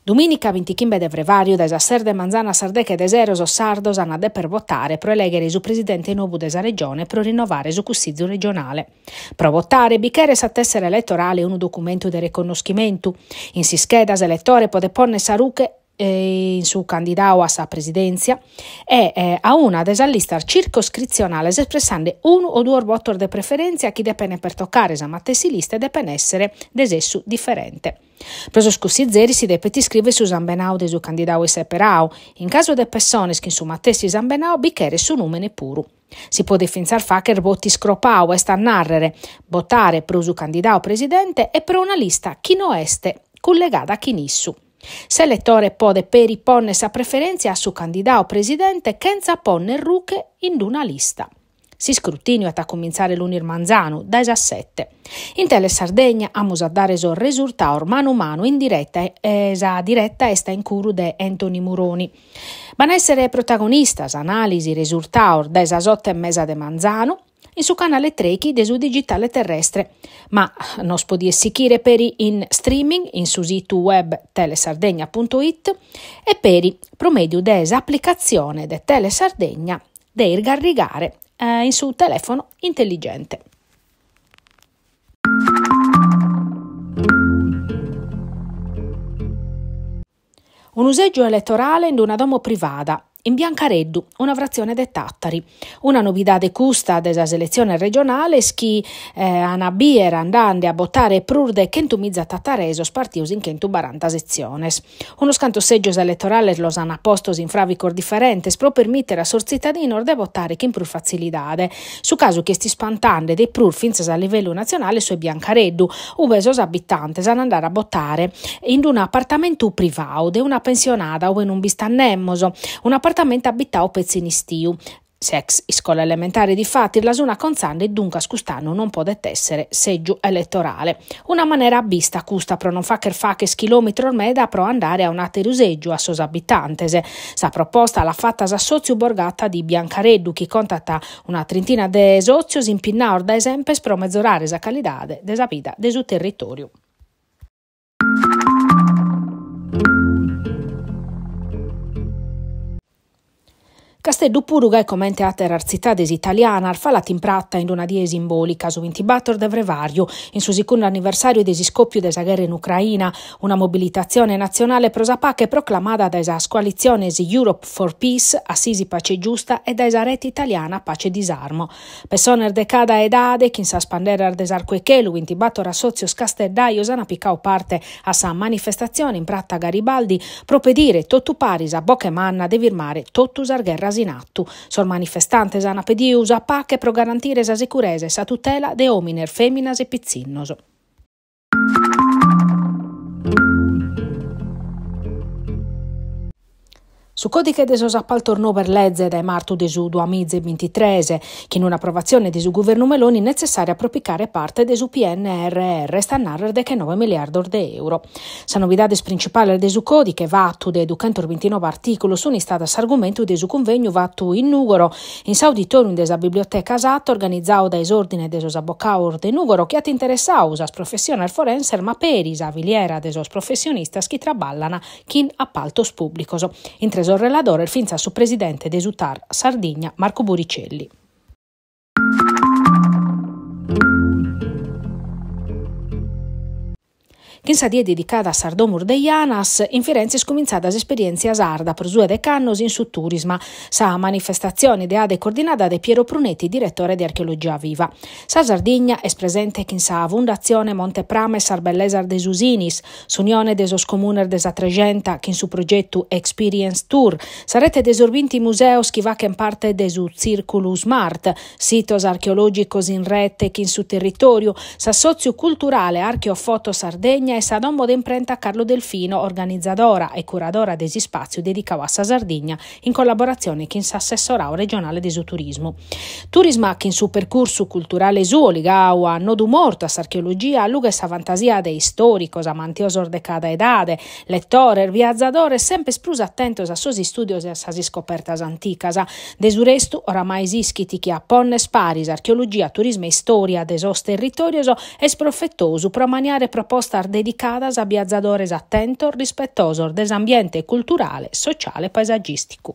Dumìnica bintichimbe de frevàriu dae sas ses de manzanu a sas deche de sero sos sardos an a deper votare pro elèghere su presidente nobu de sa Regione e pro rinnovare su Cussizu regionale. Pro votare bi cheret sa tèssera eletorale e unu documentu de reconnoschimentu. In s'ischeda s'eletore podet pònnere sa ruche in su candidadu a sa presidèntzia e a una de sas listas circoscritzionales espressende unu o duos votos de preferèntzia chi depent pertocare sa matessi lista e depent èssere de sessu diferente. Pro sos cussizeris si depet iscrìvere su sambenadu de su candidadu isseperadu. In casu de pessones chin su matessi sambenadu bi cheret su nùmene puru. Si podet fintzas fàghere votu iscropadu, est a nàrrere, votare pro su candidadu presidente e pro una lista chi no est cullegada chin issu. S'eletore podet peri pònnere sa preferèntzia a su candidadu presidente chentza pònnere ruche in una lista. S'iscrutìniu at a cumintzare lunis manzanu, dae sas sete. In Telesardegna amus a dare sos resurtados manu manu in direta e sa direta est a incuru de Anthony Muroni. B'an a èssere protagonistas, anàlisi, resurtados dae sas oto e mesa de manzanu, in su canale trèichi de su digitale terrestre, ma nos podies sichire peri in streaming in su situ web telesardegna punto it e peri pro mèdiu de s'aplicatzione de Telesardegna de isgarrigare in su telèfono intelligente. Unu sègiu eletorale in una domo privada, in Biancareddu, una fratzione de Tàtari. Una novidade custa de sas eletziones regionales chi an a bìere andende a botare prus de chentumiza tataresos partidos in chentubaranta setziones. Unos cantos sègios eletorales los an postos in fràvicos diferentes pro permìtere a sos tzitadinos de botare chin prus fatzilidade. Su casu chi est ispantende de prus fintzas a livellu natzionale est su 'e Biancareddu, ube sos abitantes an a andare a botare in unu apartamentu privadu de una pensionada ube non b'istat nemos, un'apartamentu abitadu petzi in istiu. S'ex iscola elementare difatis la sun acontzende e duncas cust'annu non podet èssere sègiu eletorale. Una manera abbista custa pro non fagher fagher chilòmetros meda pro andare a un'àteru sègiu a sos abitantes. Sa proposta l'at fata s'assòtziu Borgata di Biancareddu chi contat Una trintina de sòtzios impinnados dae semper pro mezorare sa calidade de sa vida de su territòriu. Casteddu puru, gai comente àteras tzitades italianas, falat in prata in una die simbòlica, su bintibator de frevàriu, in su segundu anniversàriu de s'iscòpiu de sa gherra in Ucraina, una mobilitatzione natzionale pro sa pache proclamada dae sas coalitziones Europe for Peace, Assisi Pace Giusta e dae sa rete italiana Pace Disarmo. Pessones de cada edade, chin sas panderas de s'Arcu 'e Chelu, bintibator assòtzios casteddajos an picadu parte a sa manifestatzione in prata Garibaldi pro pedire totu paris a boche manna de firmare totu sas gherras in atu. Sos manifestantes an pedidu sa pache pro garantire sa securesa e sa tutela de òmines, fèminas e pitzinnos. Su còdighe de sos apaltos nou est leze dae martu de su duamiza e bintitres, chin un'aprovatzione de su guvernu Meloni netzessària pro picare parte de su PNRR, est a nàrrere dechenoe miliardos de euro. Sas novidades principales de su còdighe, fatu de duchentos bintinoe artìculos, sunt istadas s'argumentu de su cunvegnu fatu in Nùgoro In s'auditorium de sa Biblioteca Satta, organizadu dae s'Òrdine de sos Abocados de Nùgoro, chi at interessadu sas professiones forenses ma peri sa filiera de sos professionistas chi traballan chin apaltos pùblicos. Intre sos reladores fintzas su presidente de su TAR Sardigna, Marco Buricelli. Chin sa die dedicada a sas domus de Janas, in Firenze est cumintzada s'esperièntzia sarda pro su 'e dech'annos in su turisma. Sa manifestatzione ideada e coordinada dae Piero Prunetti, diretore de Archeologia Viva. Sa Sardigna est presente chin sa Fundatzione Mont'e Prama e sas Bellesas de su Sinis, s'Unione de sos Comunes de sa Trexenta chin su progetu Experience Tour, sa rete de sos binti museos chi fachent parte de su Tzìrculu Smart, sitos archeològicos in rete chin su territòriu, s'assòtziu culturale Archeofoto Sardegna e sa domo de imprenta Carlo Delfino, organizadora e curadora de s'ispàtziu dedicadu a sa Sardigna in collaboratzione chin s'Assessoradu regionale de su Turismu. Turisma chin su percursu culturale suo ligadu a nodu mortu a s'archeologia allughet sa fantasia de istòricos, amantiosos de cada edade, letores, viazadores semper prus atentos a sos istùdios e a sas iscopertas anticas. De su restu, oramai s'ischit chi a ponner paris archeologia, turismu e istòria de sos territòrios est profetosu pro ammaniare propostas de. dedicadas a biazadores atentos, rispetosos de s'ambiente culturale, sociale e paesagìsticu.